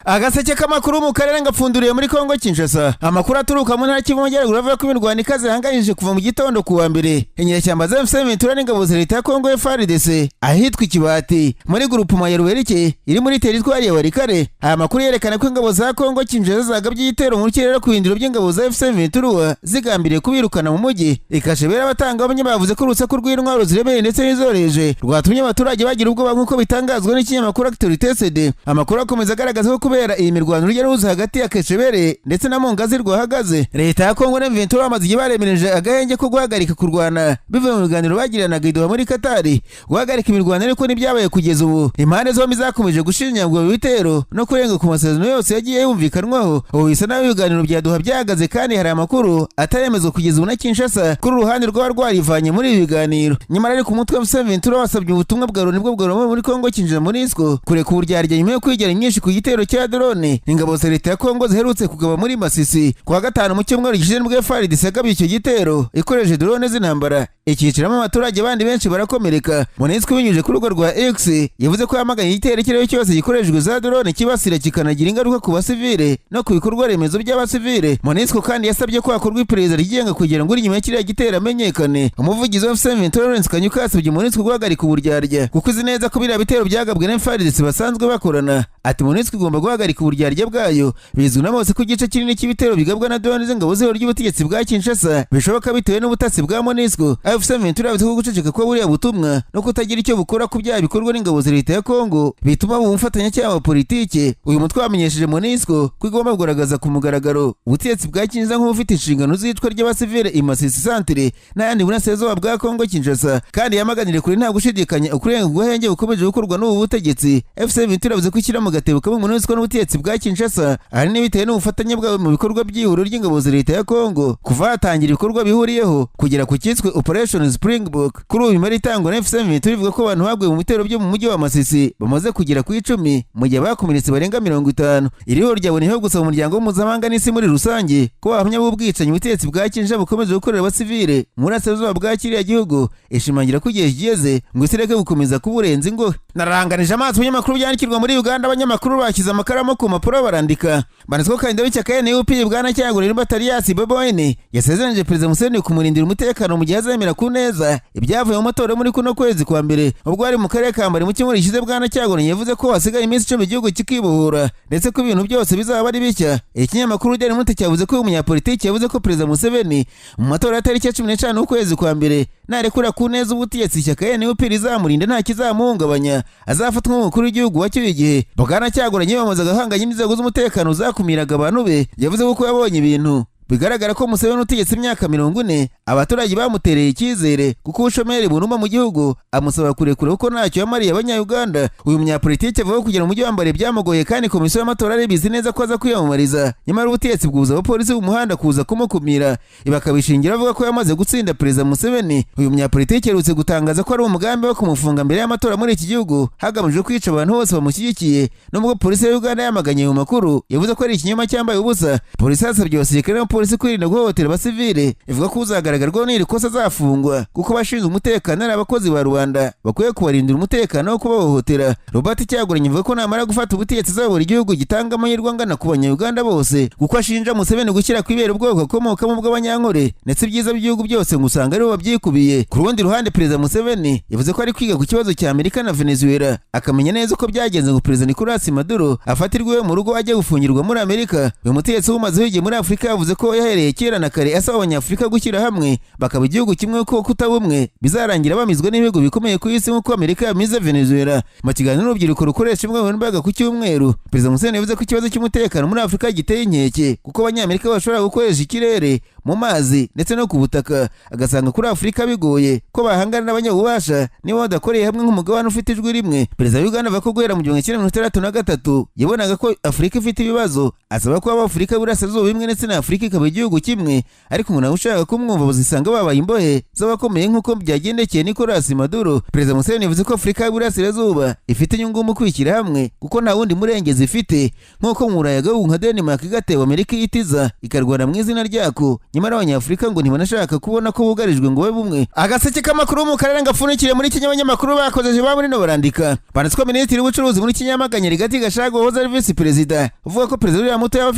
Agaseke k'amakuru mu karere ngapfunduriye muri Kongo Kinshasa. Amakuru aturuka mu ntara Kivu Majyaruguru avuga ko imirwano ikaze yahanganyije kuva mu gitondo ku wa mbere inyeshyamba za M23 n'ingabo za leta ya Kongo FARDC ahitwa Ikibati muri groupement ya Ruberike iri muri teritwari ya Walikale. Aya makuru yerekana ko ingabo za Kongo Kinshasa zagabye igitero mu kirere ku bindiro by'ingabo za M23 zigambiriye kubirukana mu mujyi. Ikashebera abatangabuhamya bavuze ko urusaku rw'intwaro ziremereye ndetse n'izoroheje rwatumye abaturage bagira ubwoba, nk'uko bitangazwa n'ikinyamakuru Actualité CD. Amakuru akomeza agaragaza ko kubera iyi mirwano urujya n'uruza hagati ya Keshebere ndetse na Mungazi rwahagaze. Leta ya Kongo na M23 bamaze igihe baremereje agahenge ko guhagarika kurwana bivuye mu biganiro bagiranaga i Doha muri Katari. Guhagarika imirwano ariko ntibyabaye kugeza ubu. Impande zombi zakomeje gushinyagura ibitero no kurenga ku masezerano yose yagiye yumvikanwaho. Ubu bisa naho ibiganiro bya Doha byahagaze, kandi hari amakuru ataremezwa kugeza ubu na Kinshasa kuri uruhande rwaba rwarivanye muri ibi biganiro. Nyamara ariko umutwe wa M23 wasabye ubutumwa bwa Loni bwo bwa muri Kongo Kinshasa, MONUSCO, kureka uburyarya nyuma yo kwigera nyinshi ku gitero cya drone ingabo za leta ya Kongo ziherutse kugaba muri Masisi. Ku wa gatanu mu cyumweru gishize nibwo FARDC yagabye icyo gitero ikoresheje drone z'intambara, ikiciramo abaturage, bandi benshi barakomereka. MONUSCO binyujije ku rubuga rwa X yavuze ko yamaganye igitero icyo ari cyo cyose gikoreshejwe za drone kibasira kikanagira ingaruka ku basivile no ku bikorwa remezo by'abasivile. MONUSCO kandi yasabye ko hakorwa iperereza ryigenga kugira ngo uri inyuma ya kiriya gitero amenyekane. Umuvugizi wa M23 Lawrence Kanyuka yasabye MONUSCO guhagarika uburyarya kuko izi neza ko biriya bitero byagabwe na FARDC basanzwe bakorana. Ati: "MONUSCO igomba guhagarika uburyarya bwayo. Bizwi na bose ko igice kinini cy'ibitero bigabwa na drone z'ingabo z'ihuriro ry'ubutegetsi bwa Kinshasa bishoboka bitewe n'ubutasi bwa MONUSCO." AFC M23 yavuze ko guceceka kwa buriya butumwa no kutagira icyo bukora ku byaha bikorwa n'ingabo za leta ya Kongo bituma mu bufatanyacyaha wa politike. Uyu mutwe wamenyesheje MONUSCO ko igomba kugaragaza ku mugaragaro ubutegetsi bwa Kinshasa nk'ubufite inshingano z'icwa ry'abasivile i Masisi Centre n'ayandi burasirazuba bwa Kongo Kinshasa, kandi yamaganire kure nta gushidikanya ukurenga guhenge bukomeje gukorwa n'ubu butegetsi. AFC M23 yavuze ko ishyira mu gatebo kamwe MONUSCO n'ubutegetsi bwa Kinshasa, ahanini bitewe n'ubufatanye bwabo mu bikorwa by'ihuriro ry'ingabo za leta ya Kongo kuva hatangira ibikorwa bihuriyeho kugera ku cyiswe Operation Springbok. Kuri ubu imibare itangwa na AFC M23 ivuga ko abantu baguye mu bitero byo mu mujyi wa Masisi bamaze kugera ku 10, mu gihe bakomeretse barenga 50. Iri huriro ryaboneyeho gusaba umuryango mpuzamahanga n'isi muri rusange ko bahamya b'ubwicanyi ubutegetsi bwa Kinshasa bukomeje gukorera abasivile mu burasirazuba bwa kiriya gihugu, ishimangira ko igihe kigeze ngo isi ireke gukomeza kuburenza ingohe. Naranganije amaso ibinyamakuru byandikirwa muri Uganda. Abanyamakuru bashyize amakaramu ku mpapuro barandika, banditse ko kandida w'ishyaka NUP bwana Kyagulanyi Batarias Bobi Wine yasezeranyije Perezida Museveni kumurindira umutekano mu gihe azemera ku neza ibyavuye mu matora muri kuno kwezi kwa mbere. Ubwo ari mu karere ka Mbare mu cyumweru gishize, bwana Kyagulanyi yavuze ko hasigaye iminsi 10 igihugu kikibohora, ndetse ko ibintu byose bizaba ari bishya. Ikinyamakuru Daily Monitor cyavuze ko uyu munyapolitiki yavuze ko Perezida Museveni mu matora ya tariki ya 15 y'ukwezi kwa mbere narekura ku neza ubutegetsi, ishyaka NUP rizamurinda, nta kizamuhungabanya, azafatwa nk'umukuru w'igihugu wacyuye igihe. Bwana Kyagulanyi yiyamamazaga ahanganye n'inzego z'umutekano zakumiraga abantu be. Yavuze ko yabonye ibintu bigaragara ko Museveni utegetse imyaka 40 abaturage bamutereye icyizere kuko ubushomeri buruma mu gihugu, amusaba kurekura kuko ntacyo yamariye Abanyayuganda. Uyu munyapolitiki avuga ko kugera mu mujyi wa Mbare byamugoye, kandi komisiyo y'amatora aribizi neza ko aza kwiyamamariza, nyamara ubutegetsi bwuza abapolisi b'umuhanda kuza kumukumira, ibi akabishingira avuga ko yamaze gutsinda Perezida Museveni. Uyu munyapolitiki aherutse gutangaza ko ari umugambi wo kumufunga mbere y'amatora muri iki gihugu hagamijwe kwica abantu bose bamushyigikiye. Nubwo polisi ya Uganda yamaganye ayo makuru, yavuze ko ari ikinyoma cyambaye ubusa. Polisi yasabye abasirikare n'abapolisi kwirinda guhohotera abasivile, ivuga ko uzagaragarwaho n'iri kosa azafungwa, kuko abashinzwe umutekano ari abakozi ba rubanda bakwiye kubarindira umutekano wo kubahohotera. Robert Kyagulanyi avuga ko namara gufata ubutegetsi azayobora igihugu gitanga amahirwe angana ku Banyayuganda bose, kuko ashinja Museveni gushyira ku ibere ubwoko akomokamo bw'Abanyankore, ndetse ibyiza by'igihugu byose ngo usanga aribo babyikubiye. Ku rundi ruhande, Perezida Museveni yavuze ko ari kwiga ku kibazo cya Amerika na Venezuela, akamenya neza uko byagenze ngo Perezida Nicolas Maduro afatirwe iwe mu rugo ajye gufungirwa muri Amerika. Uyu mutegetsi w'umazeho igihe muri Afurika yavuze ko yahereye kera na kare asaba Abanyafurika gushyira hamwe bakaba igihugu kimwe, ko kutaba umwe bizarangira bamizwe n'ibihugu bikomeye ku isi nk'uko Amerika yamize Venezuela. Mu kiganiro n'urubyiruko rukoresha imbuga nkoranyambaga ku cyumweru, Perezida Museveni yavuze ko ikibazo cy'umutekano muri Afurika giteye inkeke, kuko Abanyamerika bashobora gukoresha ikirere, mu mazi ndetse no ku butaka, agasanga kuri Afurika bigoye ko bahangana n'abanyabubasha niba badakoreye hamwe nk'umugabane ufite ijwi rimwe. Perezida wa Uganda avuga ko guhera mu 1963 yabonaga ko Afurika ifite ibibazo, asaba ko Afurika y'Iburasirazuba imwe ndetse na Afurika ikaba igihugu kimwe, ariko umuntu ushaka kumwumva bazisanga babaye imbohe z'abakomeye nk'uko byagendekeye Nicolas Maduro. Perezida Museveni yavuze ko Afurika y'Iburasirazuba ifite inyungu mu kwishyira hamwe kuko nta wundi murengezi ifite, nk'uko mu Burayi agahugu nka Denmark gateba Amerika iyitiza ikarwana mu izina ryako. Nyamara Abanyafurika ngo ntibanashaka kubona ko bugarijwe ngo babe bumwe. Agaseke k'amakuru mu karere ngapfundikire muri Kenya. Abanyamakuru bakozeje ba muri no barandika, banditse ko minisitiri w'ubucuruzi muri Kenya yamaganye Rigathi Gachagua wahoze ari visi perezida, uvuga ko perezida William Ruto yaba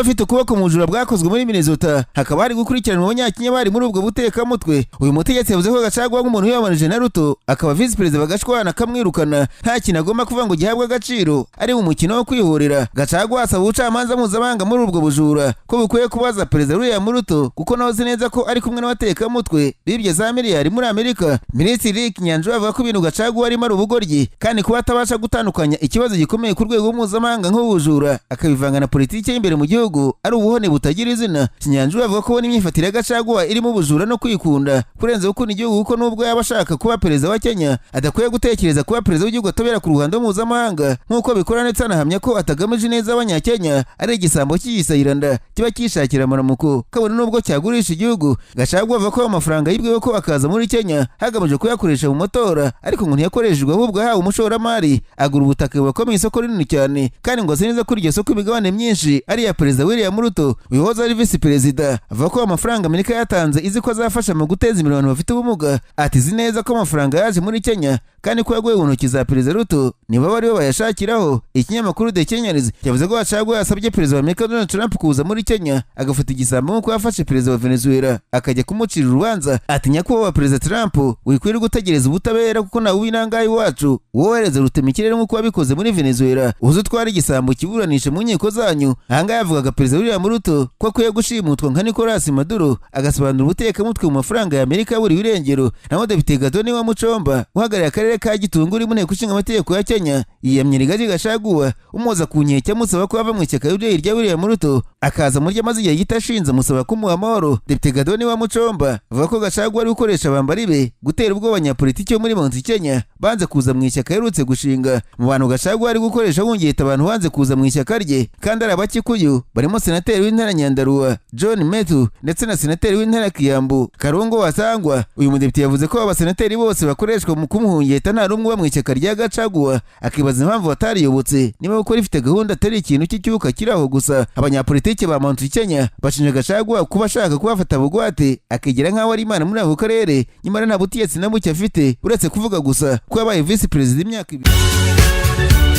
afite ukuboko mu bujura bwakozwe muri Minnesota, hakaba hari gukurikiranwa abanyakenya bari muri ubwo butekamutwe. Uyu mutegetsi yavuze ko Gachagua nk'umuntu wiyamamarije na Ruto akaba visi perezida bagashwana akamwirukana, nta kintu agomba kuvuga ngo gihabwe agaciro, ari mu mukino wo kwihorera. Gachagua asaba ubucamanza mpuzamahanga muri ubwo bujura ko bukwiye kubaza perezida William Ruto, kuko nawe azi neza ko ari kumwe n'abatekamutwe bibye za miliyari muri Amerika. Minisitiri Rick Nyanjura avuga ko ibintu Gachagua arimo ari ubugoryi, kandi kuba atabasha gutandukanya ikibazo gikomeye ku rwego mpuzamahanga nk'ubujura akabivanga na politiki y'imbere mu gihugu ari ubuhone butagira izina. Kinyanjura avuga ko n'imyifatire ya Gachagua irimo ubujura no kwikunda kurenza gukunda igihugu, kuko nubwo yaba ashaka kuba perezida wa Kenya adakwiye gutekereza kuba perezida w'igihugu atobera ku ruhando mpuzamahanga nk'uko bikora, ndetse anahamya ko atagamije neza Abanyakenya, ari igisambo cy'igisayiranda kiba cyishakira amaramuko kabone nubwo cyagurisha igihugu. Gachagua avuga ko amafaranga yibwe ko akaza muri Kenya hagamijwe kuyakoresha mu matora, ariko ngo ntiyakoreshejwe, ahubwo ahawe umushoramari agura ubutaka bubakwa mu isoko rinini cyane, kandi ngo azi neza ko iryo soko imigabane myinshi ari iya perezida William Ruto. Uyu wahoze ari visi perezida avuga ko amafaranga Amerika yatanze izi ko azafasha mu guteza imbere abantu bafite ubumuga. Ati izi neza ko amafaranga yaje muri Kenya kandi ko yaguye mu ntoki za perezida Ruto, niba baribo bayashakiraho. Ikinyamakuru The Kenyans cyavuze ko Gachagua yasabye perezida wa Amerika Donald Trump kuza muri Kenya agafata igisambo nk'uko yafashe perezida wa Venezuela akajya kumucira urubanza. Ati nyakubahwa perezida Trump, wikwiriye gutegereza ubutabera kuko nawe uw'inangaye iwacu wohereza rutema ikirere nk'uko wabikoze muri Venezuela, uze utware igisambo kiburanishe mu nkiko zanyu. Ahangaha yavugaga perezida William Ruto ko akwiye gushimutwa nka Nicolas Maduro, agasobanura ubutekamutwe mu mafaranga ya Amerika buri irengero. Naho Depite Gathoni Wamuchomba uhagarariye akarere ka Gitunguri mu nteko ishinga amategeko ya Kenya yiyamye Rigathi Gachagua umuhoza ku nkeke, amusaba ko ava mu ishyaka UDA rya William Ruto akaza muri amaze igihe gito ashinze, amusaba kumuha amahoro. Depite Gathoni Wamuchomba avuga ko Gachagua ari gukoresha abambari be gutera ubwoba abanyapolitiki bo muri Mount Kenya banze kuza mu ishyaka aherutse gushinga. Mu bantu Gachagua ari gukoresha bungeta abantu banze kuza mu ishyaka rye kandi ari Abakikuyu barimo senateri w'intara Nyandarua John Methu ndetse na senateri w'intara Kiambu Karungo Wa Thang'wa. Uyu mudepite yavuze ko abasenateri bose bakoreshwa mu kumuhungeta nta n'umwe uba mu ishyaka rya Gachagua, akibaza impamvu batariyobotse niba gukora ifite gahunda atari ikintu cy'icyuka kiri aho gusa. Abanyapolitiki ba Mount Kenya bashinja Gachagua kuba ashaka kubafata bugwate, akigira nk'aho ari Imana muri ako karere, nyamara nta butegetsi na buke afite uretse kuvuga gusa ko yabaye visi perezida imyaka 2.